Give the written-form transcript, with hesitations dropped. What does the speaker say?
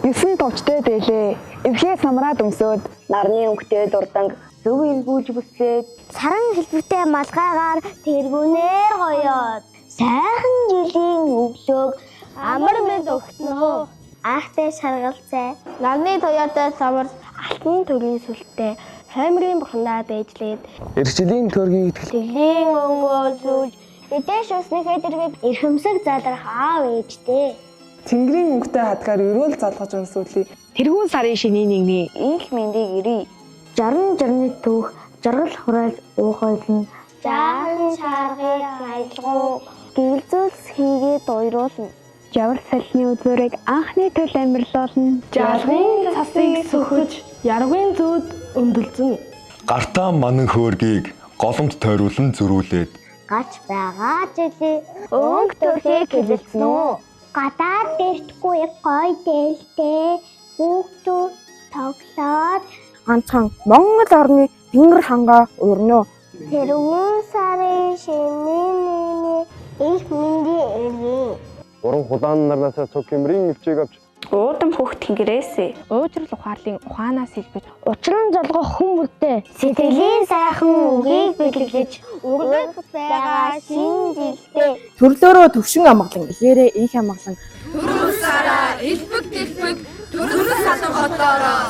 9 товчтой дээлээ. Эвхээ самраад өмсөөд нарны өнгөтэй дурданг зөв эргүүлж бүслээд саран хэлбэртэй малгайгаар тэргүүнээр гоёод сайхан жилийн өглөөг амар мэд өгтнө. Аахтай шаргалцай нарны туяатай самар алтан төрийн сүлтэй хаймрын бурхандаа дээжлээд эх жилийн төргийг тэлийн өнгөөсөж эдээш уснихээ дэргэд эрхэмсэг залрах аав ээжтэй Тэнгэрийн өнгөтэй хадгаар өрөөл залгаж өмсүүлье. Тэргүүн сарын шинийн нэгний инх мэндийг ирье. Жаран жарны түүх жаргал хурааж уух ойлно. Жаахан шаргыг аялгуу гэрэлзүүлс хийгээд уйруулна. Жавар салхины үзүүрийг анхны төл амарлуулна. Жалгын цасыг сөхөж яргын зүүд өндөлзөн. Гартаа манан хөөргийг голомт тойруулан зөрүүлээд гарч байгаа жилийн өнгө төрхийг хэлэлцэн үү. Гадаад гэртгүй гой дээлтэй хүүхдүүд тоглоод ганцхан Монгол орны тэнгэр хангаа уурна. Тэргүүн сарын шинийн нэгний их мэндийн эргэн. Уран хулаан нарнаасаа цуг хэмрийн өвчийг авч уудам хөх тэнгэрээсээ уужрал ухаарлын ухаанаас илбэж учран золгох хүн бүртээ сэтгэлийн сайхан үгийг бэлэглэж үргэлж байгаа шинэ жилдээ төрлөөрөө төвшин амгалан ихээрээ инх амгалан түрүү сараа элбэг дэлбэг түрүү салан хотоороо.